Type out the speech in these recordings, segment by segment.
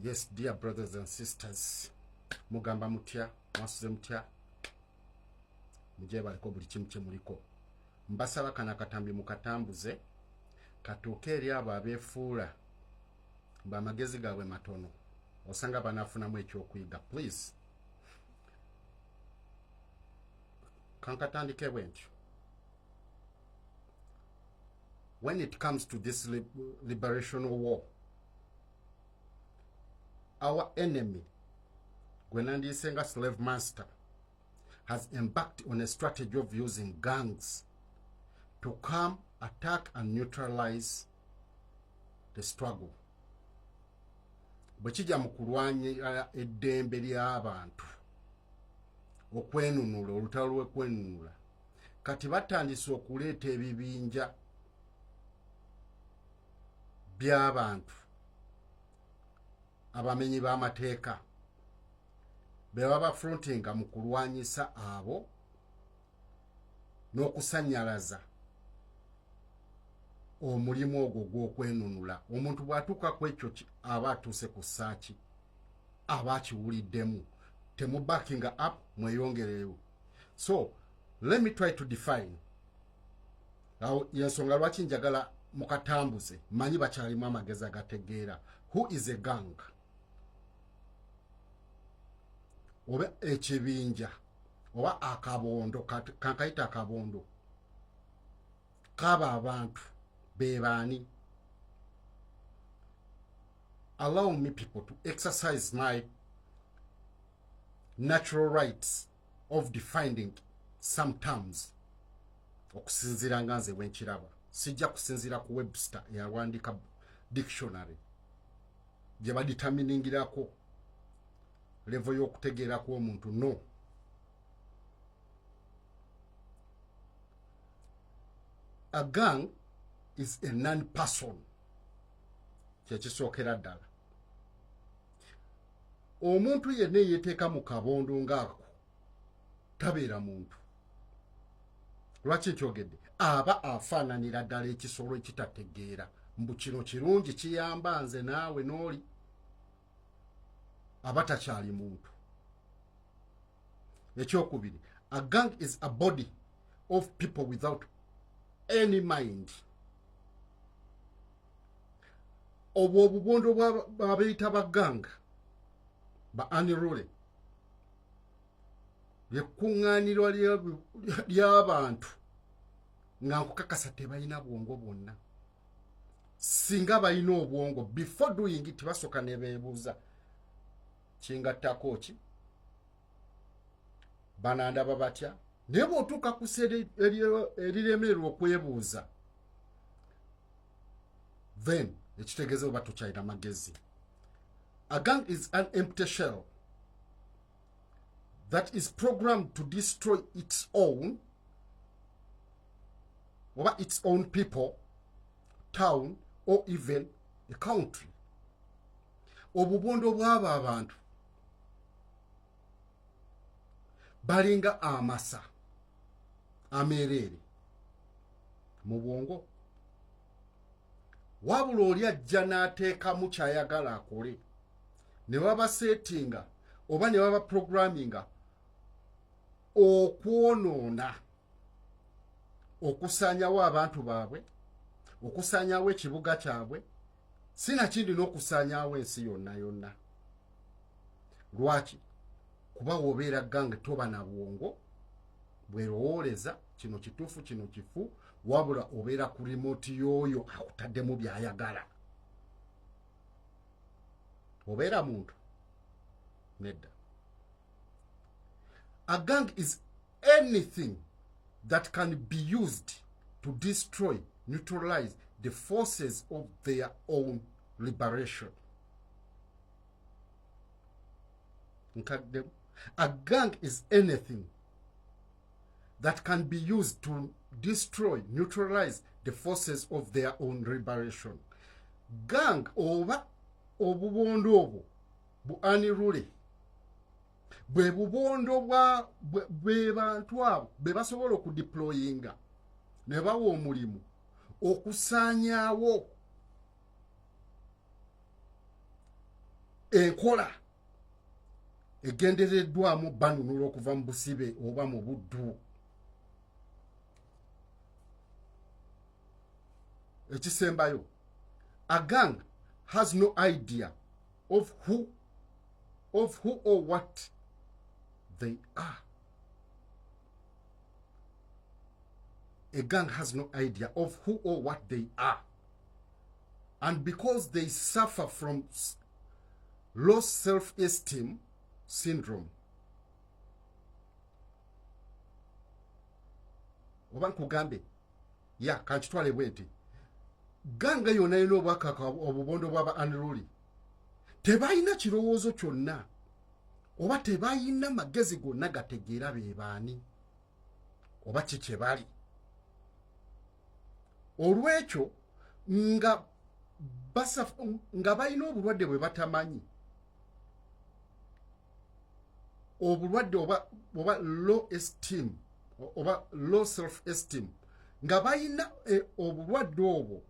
Yes, dear brothers and sisters, mugamba mutya, mwasuze mutya, mujebaleko buli kimu kyemuliko. Mbasaba kana akatambi mukatambuze katuuke eri abo abeefuula mbu amagezi gaabwe matono, osanga banaafunamu ekyokuyiga. Please, kankatandike bwe ntyo. When it comes to this liberation war, our enemy, gwe nandiyise nga slave master, has embarked on a strategy of using gangs to come attack and neutralize the struggle. Bwe kijja mu kulwanya eddembe ly'abantu okwenunula, olutalo lw'okwenunula, kati batandise okuleeta ebibinja by'abantu abamenyi b'amateeka be baba frontinga mu kulwanyisa abo n'okusannyalaza omulimu ogwo gw'okwenunula. Omuntu bw'atuuka ku ekyo aba atuuse ku ssaaki, aba akiwuliddemu. Temubakinga up, mweyongereyo. So let me try to define. Awo yensonga lwaki njagala mukatambuze, manyi bakyalimu amagezi agategeera. Who is a gang oba ekibinja oba akabondo, kankayita akabondo kaba abantu bebaani? Allow me, people, to exercise my natural rights of defining some terms okusinziira nga nze bwenkiraba. Sijja kusinziira ku Webster eyawandika dictionary gye badeterminingirako level y'okutegeera kw'omuntu. No, a gang is a non person. Kyekisookera ddala, omuntu yenna eyeteeka mu kabondo ngaako tabeera muntu. Lwaki nkyogedde? Aba afaananira ddala ekisolo ekitategeera mbu kino kirungi, kiyamba nze naawe n'oli. Aba takyali muntu. Ekyokubiri, a gang is a body of people without any mind. Obwo obubondo bwabeyita baganga ba unruly lyekuŋŋaanirwa ly'abantu nga nkukakasa tebalina bwongo bwonna. Singa balina obwongo, before doing it basooka ne beebuuza, kingattako ki, banandaba batya? Naye bw'otuuka ku seera eriremererwa okwebuuza, then ekitegeeza oba tokyalina magezi. A gang is an empty shell that is programmed to destroy its own oba its own people, town or even a country. Obubondo bw'abo abantu balinga amasa ameereere mu bwongo, wabula oli ajja n'ateekamu kyayagala akole ne babasetinga oba ne baba programminga okwonoona, okusaanyawo abantu baabwe, okusaanyawo ekibuga kyabwe, sinakindi n'okusaanyawo ensi yonna yonna. Lwaki? Kuba wobeera gange toba na bwongo bwerowooleza kino kituufu, kino kifu, wabula obeera ku remote y'oyo akutaddemu byayagala. Obeera muntu? Nedda. A gang is anything that can be used to destroy, neutralize the forces of their own liberation. Nkaddemu, a gang is anything that can be used to destroy, neutralize the forces of their own liberation. Gang oba obubondo obwo bu unruly bwe bubondo bwa bwe bantu abo be basobola okudeployinga ne bawa omulimu okusaanyaawo. Enkola egendereddwamu banunula okuva mu busibe oba mu buddu. Ekisembayo, a gang has no idea of who or what they are. A gang has no idea of who or what they are, and because they suffer from low self-esteem syndrome, oba nkugambe ya kankitwale bwe nti gang yonna yina obwakaka obubondo bwaba unruly, tebalina kirowoozo kyonna oba tebalina magezi gonna gategeera be baani oba ki kye bali. Olwekyo nga balina obulwadde bwe batamanyi, obulwadde oba low esteem oba low self esteem, nga balina obulwadde obwo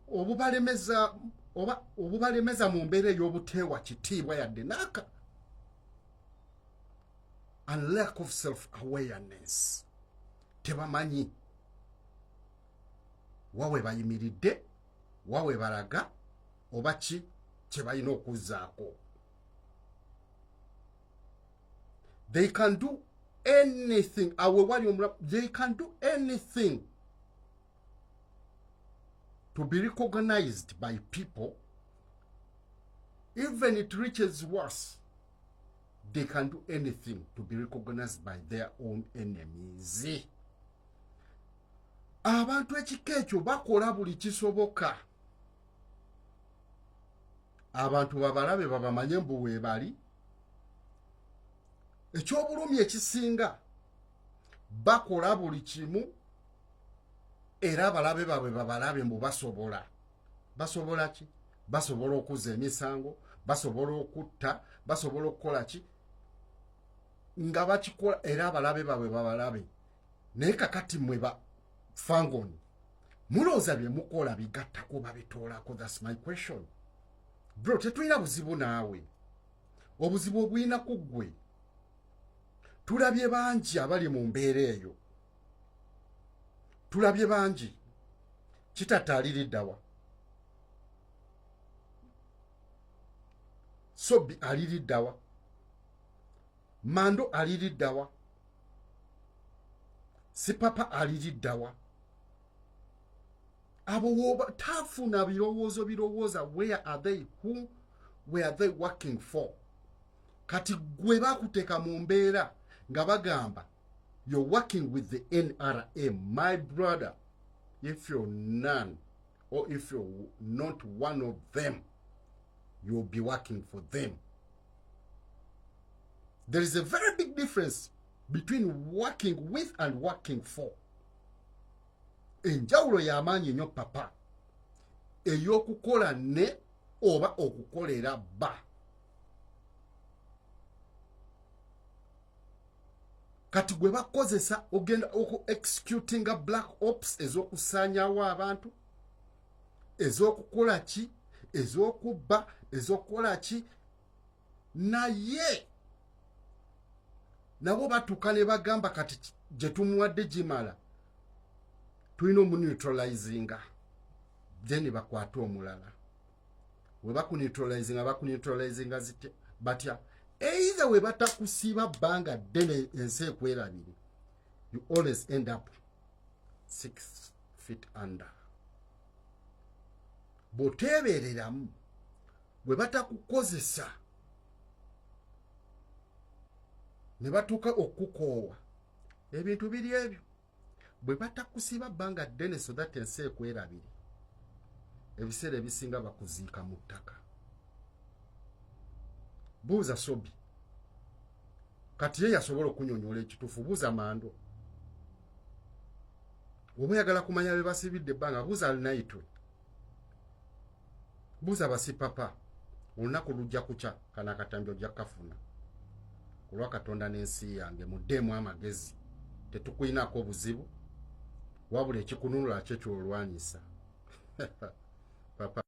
obubalemeza oba obubalemeza mu mbeera ey'obuteewa kitiibwa yadde naaka, and lack of self awareness. Tebamanyi wawe bayimiridde, wawe balaga, oba ki kye balina okuzzaako. They can do anything. Awe wali omula, they can do anything to be recognized by people. Even it reaches worse, they can do anything to be recognized by their own enemies. Abantu ekika ekyo bakola buli kisoboka abantu babalabe, babamanye mbu weebali. Ekyobulumi ekisinga, bakola buli kimu era abalabe baabwe babalabe mbu basobola. Basobola ki? Basobola okuzza emisango, basobola okutta, basobola okukola ki, nga bakikola era abalabe baabwe babalabe. Naye kakati mmwe ba fangoni mulowooza bye mukola bigattako, babitoolako? That's my question, bro. Tetulina buzibu naawe, obuzibu obulina ku ggwe. Tulabye bangi abali mu mbeera eyo, tulabye bangi. Kitatta aliriddawa? Sobi aliriddawa? Mando aliriddawa? Sipapa aliriddawa? Abo woba tafuna birowoozo birowooza, where are they? Who were they working for? Kati gwe bakuteeka mu mbeera nga bagamba you're working with the NRA. My brother, if you're none or if you're not one of them, you'll be working for them. There is a very big difference between working with and working for. Enjawulo y'amaanyi nnyo, papa, ey'okukola ne oba okukolera ba. Kati gwe bakozesa ogenda oku executinga black ops ez'okusaanyaawo abantu, ez'okukola ki, ez'okubba, ez'okukola ki, naye nabo batuuka ne bagamba kati gye tumuwadde gimala, tulina omuneutralizinga, then bakwate omulala. We bakuneutralizinga, bakuneutralizinga batya? Either we batakusiba bbanga ddene ensi ekwerabire, you always end up 6 feet under. Bw'oteebereramu, bwe batakukozesa ne batuuka okukoowa, ebintu biri ebyo, bwe batakusiba bbanga ddene so that ensi ekwerabire, ebiseera ebisinga bakuziika mu ttaka. Buuza Sobi, kati ye yasobola okunyonyola ekituufu. Buuza Mando oba oyagala kumanya be basibidde ebbanga. Buuza Alinaitwe, buuza Basipapa. Olunaku lujja kukya, kana akatambi ojja kukafuna. Kulwa Katonda n'ensi yange, muddeemu amagezi. Tetukuyinaako obuzibu, wabula ekikununula kyo kyolwanyisa, papa.